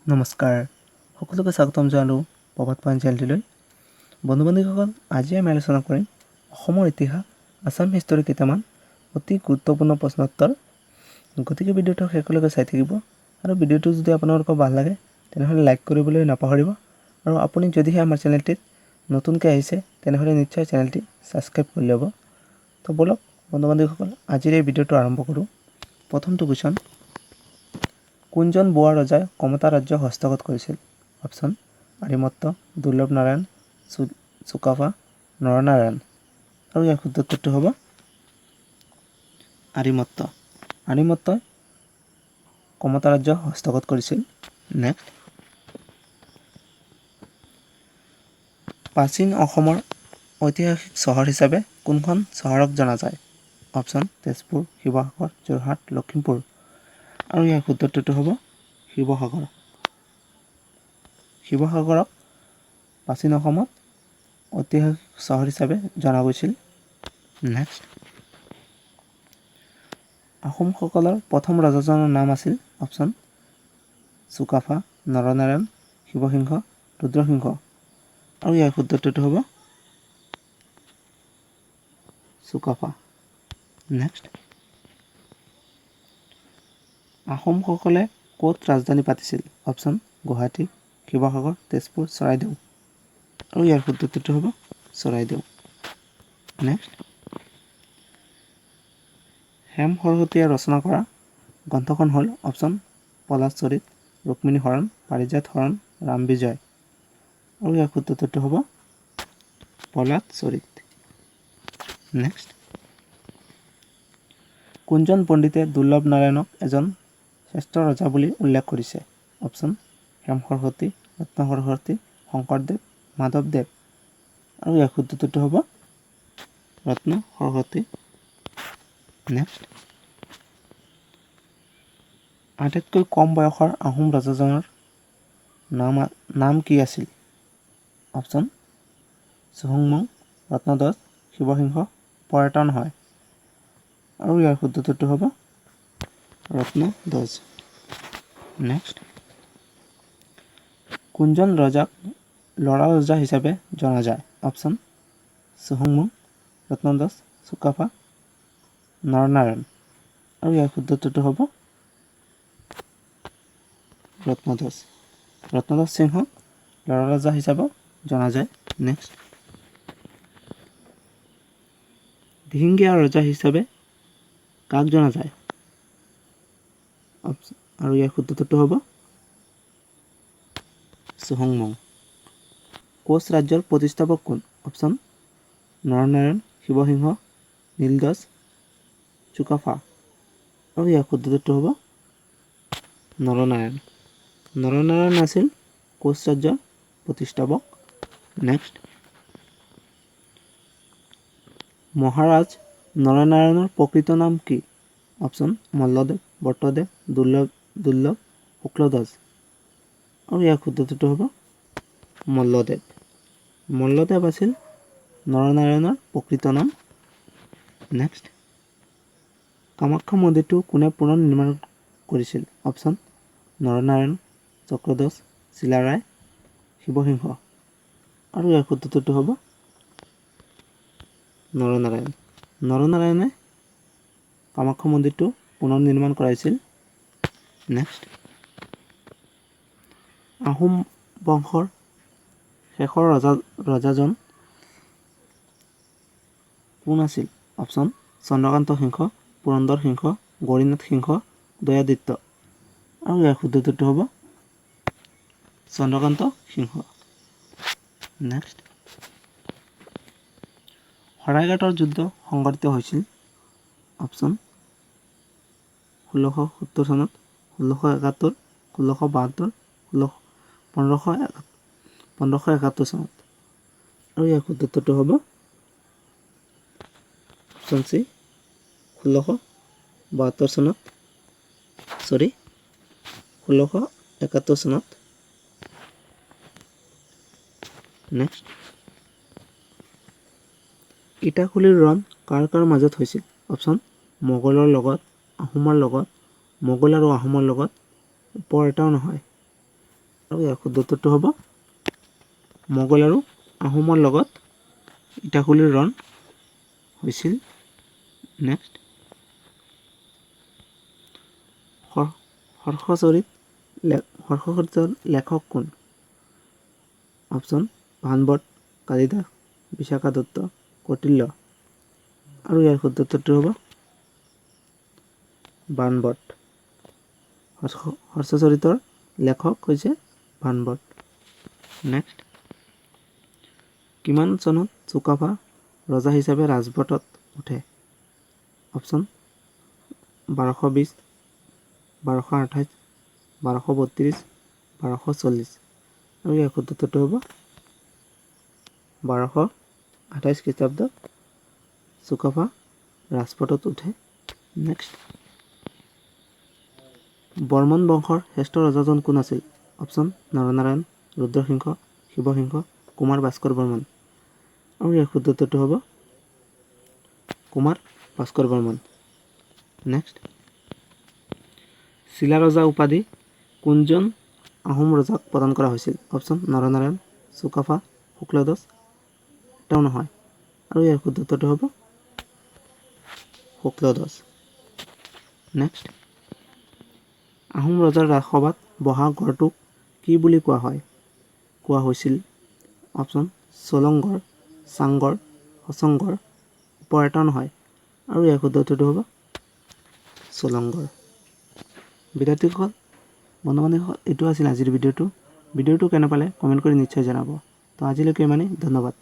নমস্কাৰ, সকলোকে স্বাগতম জনালোঁ প্ৰভাত পইণ্ট চেনেলটিলৈ। বন্ধু বান্ধৱীসকল, আজি আমি আলোচনা কৰিম অসমৰ ইতিহাস, আছাম হিষ্টৰী কেইটামান অতি গুৰুত্বপূৰ্ণ প্ৰশ্নোত্তৰ। গতিকে ভিডিঅ'টো শেষলৈকে চাই থাকিব আৰু ভিডিঅ'টো যদি আপোনালোকৰ ভাল লাগে, তেনেহ'লে লাইক কৰিবলৈ নাপাহৰিব আৰু আপুনি যদিহে আমাৰ চেনেলটিত নতুনকৈ আহিছে, তেনেহ'লে নিশ্চয় চেনেলটি ছাবস্ক্ৰাইব কৰি ল'ব। তো ব'লক বন্ধু বান্ধৱীসকল, আজিৰ এই ভিডিঅ'টো আৰম্ভ কৰোঁ। প্ৰথমটো কুৱেশ্যন, কোনজন বোৱা ৰজাই কমতা ৰাজ্য হস্তগত কৰিছিল? অপশ্যন আৰিমত্ত, দুৰ্লভ নাৰায়ণ, চুকাফা, নৰনাৰায়ণ। আৰু ইয়াৰ শুদ্ধ উত্তৰটো হ'ব আৰিমত্ত। আৰিমত্তই কমতা ৰাজ্য হস্তগত কৰিছিল। নেক্সট, প্ৰাচীন অসমৰ ঐতিহাসিক চহৰ হিচাপে কোনখন চহৰক জনা যায়? অপশ্যন তেজপুৰ, শিৱসাগৰ, যোৰহাট, লখিমপুৰ। আৰু ইয়াৰ শুদ্ধ উত্তৰটো হ'ব শিৱসাগৰ। শিৱসাগৰক প্ৰাচীন অসমত ঐতিহাসিক চহৰ হিচাপে জনা গৈছিল। নেক্সট, আহোমসকলৰ প্ৰথম ৰজাজনৰ নাম আছিল? অপশ্যন চুকাফা, নৰনাৰায়ণ, শিৱসিংহ, ৰুদ্ৰসিংহ। আৰু ইয়াৰ শুদ্ধ উত্তৰটো হ'ব চুকাফা। নেক্সট, আহোমসকলে ক'ত ৰাজধানী পাতিছিল? অপশ্যন গুৱাহাটী, শিৱসাগৰ, তেজপুৰ, চৰাইদেউ। আৰু ইয়াৰ শুদ্ধ উত্তৰটো হ'ব চৰাইদেউ। নেক্সট, হেম সৰস্বতীয়ে ৰচনা কৰা গ্ৰন্থখন হ'ল? অপশ্যন পলাশ চৰিত, ৰুক্মিণী হৰণ, পাৰিজাত হৰণ, ৰাম বিজয়। আৰু ইয়াৰ শুদ্ধ উত্তৰটো হ'ব পলাশ চৰিত। নেক্সট, কোনজন পণ্ডিতে দুৰ্লভ নাৰায়ণক এজন শ্ৰেষ্ঠ ৰজা বুলি উল্লেখ কৰিছে? অপশ্যন হেম সৰস্বতী, ৰত্ন সৰস্বতী, শংকৰদেৱ, মাধৱদেৱ। আৰু ইয়াৰ শুদ্ধ উত্তৰটো হ'ব ৰত্ন সৰস্বতী। নেক্সট, আটাইতকৈ কম বয়সৰ আহোম ৰজাজনৰ নাম কি আছিল? অপশ্যন চুহুংমুং, ৰত্নধ্বজ, শিৱসিংহ, ওপৰৰ এটা নহয়। আৰু ইয়াৰ শুদ্ধ উত্তৰটো হ'ব ৰত্নধ্বজ। নেক্সট, কোনজন ৰজাক ল'ৰা ৰজা হিচাপে জনা যায়? অপশ্যন চুহুংমুং, ৰত্নধ্বজ, চুকাফা, নৰনাৰায়ণ। আৰু ইয়াৰ শুদ্ধ উত্তৰটো হ'ব ৰত্নধ্বজ। ৰত্নধ্বজ সিংহক ল'ৰা ৰজা হিচাপেও জনা যায়। নেক্সট, দিহিঙ্গীয়া ৰজা হিচাপে কাক জনা যায়? আৰু ইয়াৰ শুদ্ধ উত্তৰটো হ'ব চুহুংমুং। কোচ ৰাজ্যৰ প্ৰতিষ্ঠাপক কোন? অপশ্যন নৰনাৰায়ণ, শিৱসিংহ, নীলধ্বজ, চুকাফা। আৰু ইয়াৰ শুদ্ধ উত্তৰটো হ'ব নৰনাৰায়ণ। নৰনাৰায়ণ আছিল কোচ ৰাজ্যৰ প্ৰতিষ্ঠাপক। নেক্সট, মহাৰাজ নৰনাৰায়ণৰ প্ৰকৃত নাম কি? অপশ্যন মল্লদেৱ, ভট্টদেৱ, দুৰ্লভ দুৰ্লভ, শুক্লধ্বজ। আৰু ইয়াৰ শুদ্ধ উত্তৰটো হ'ব মল্লদেৱ। মল্লদেৱ আছিল নৰনাৰায়ণৰ প্ৰকৃত নাম। নেক্সট, কামাখ্যা মন্দিৰটো কোনে পুনৰ নিৰ্মাণ কৰিছিল? অপশ্যন নৰনাৰায়ণ, চক্ৰধ্বজ, চিলাৰায়, শিৱসিংহ। আৰু ইয়াৰ শুদ্ধ উত্তৰটো হ'ব নৰনাৰায়ণ। নৰনাৰায়ণে কামাখ্যা মন্দিৰটো পুনৰ নিৰ্মাণ কৰাইছিল। নেক্সট, আহোম বংশৰ শেষৰ ৰজাজন কোন আছিল? অপশ্যন চন্দ্ৰকান্ত সিংহ, পুৰন্দৰ সিংহ, গৌৰীনাথ সিংহ, উদয়াদিত্য। আৰু ইয়াৰ শুদ্ধ উত্তৰটো হ'ব চন্দ্ৰকান্ত সিংহ। নেক্সট, শৰাইঘাটৰ যুদ্ধ সংঘটিত হৈছিল? অপশ্যন 1670 চনত, 1671, 1672, 1571 চনত। আৰু ইয়াৰ শুদ্ধ উত্তৰটো হ'ব অপশ্যন চি, 1672 চনত, চৰি, 1671 চনত। নেক্সট, ইটাখুলিৰ ৰণ কাৰ কাৰ মাজত হৈছিল? অপশ্যন মোগলৰ লগত, আহোমৰ লগত, মোগল আৰু আহোমৰ লগত, ওপৰ এটাও নহয়। আৰু ইয়াৰ শুদ্ধ উত্তৰটো হ'ব মোগল আৰু আহোমৰ লগত ইটাখুলিৰ ৰণ হৈছিল। নেক্সট, হৰ্ষচৰিতৰ লেখক কোন? অপশ্যন বাণভট্ট, কালিদাস, বিশাখা দত্ত, কৌটিল্য। আৰু ইয়াৰ শুদ্ধ উত্তৰটো হ'ব বাণভট্ট। হৰ্ষচৰিতৰ লেখক হৈছে বাণভট্ট। নেক্সট, কিমান চনত চুকাফা ৰজা হিচাপে ৰাজপাটত উঠে? অপশ্যন 1220, 1228, 1232, 1240। আৰু ইয়াৰ শুদ্ধ উত্তৰটো হ'ব 1228 খ্ৰীষ্টাব্দত চুকাফা ৰাজপাটত উঠে। নেক্সট, বৰ্মন বংশৰ শ্ৰেষ্ঠ ৰজাজন কোন আছিল? অপশ্যন নৰনাৰায়ণ, ৰুদ্ৰসিংহ, শিৱসিংহ, কুমাৰ ভাস্কৰ বৰ্মন। আৰু ইয়াৰ শুদ্ধ উত্তৰটো হ'ব কুমাৰ ভাস্কৰ বৰ্মন। নেক্সট, চিলা ৰজা উপাধি কোনজন আহোম ৰজাক প্ৰদান কৰা হৈছিল? অপশ্যন নৰনাৰায়ণ, চুকাফা, শুক্লধ্বজ, এটাও নহয়। আৰু ইয়াৰ শুদ্ধ উত্তৰটো হ'ব শুক্লধ্বজ। নেক্সট, আহোম ৰজাৰ ৰাজসভাত বহা ঘৰটোক কি বুলি কোৱা হৈছিল? অপশ্যন চলংঘৰ, চাংঘৰ, সচংঘৰ, ওপৰ এটাও নহয়। আৰু ইয়াৰ শুদ্ধ উত্তৰটো হ'ব চলংঘৰ। বিদ্যাৰ্থীসকল, বন্ধু বান্ধৱীসকল, এইটো আছিল আজিৰ ভিডিঅ'টো। ভিডিঅ'টো কেনে পালে কমেণ্ট কৰি নিশ্চয় জনাব। তো আজিলৈকে ইমানেই, ধন্যবাদ।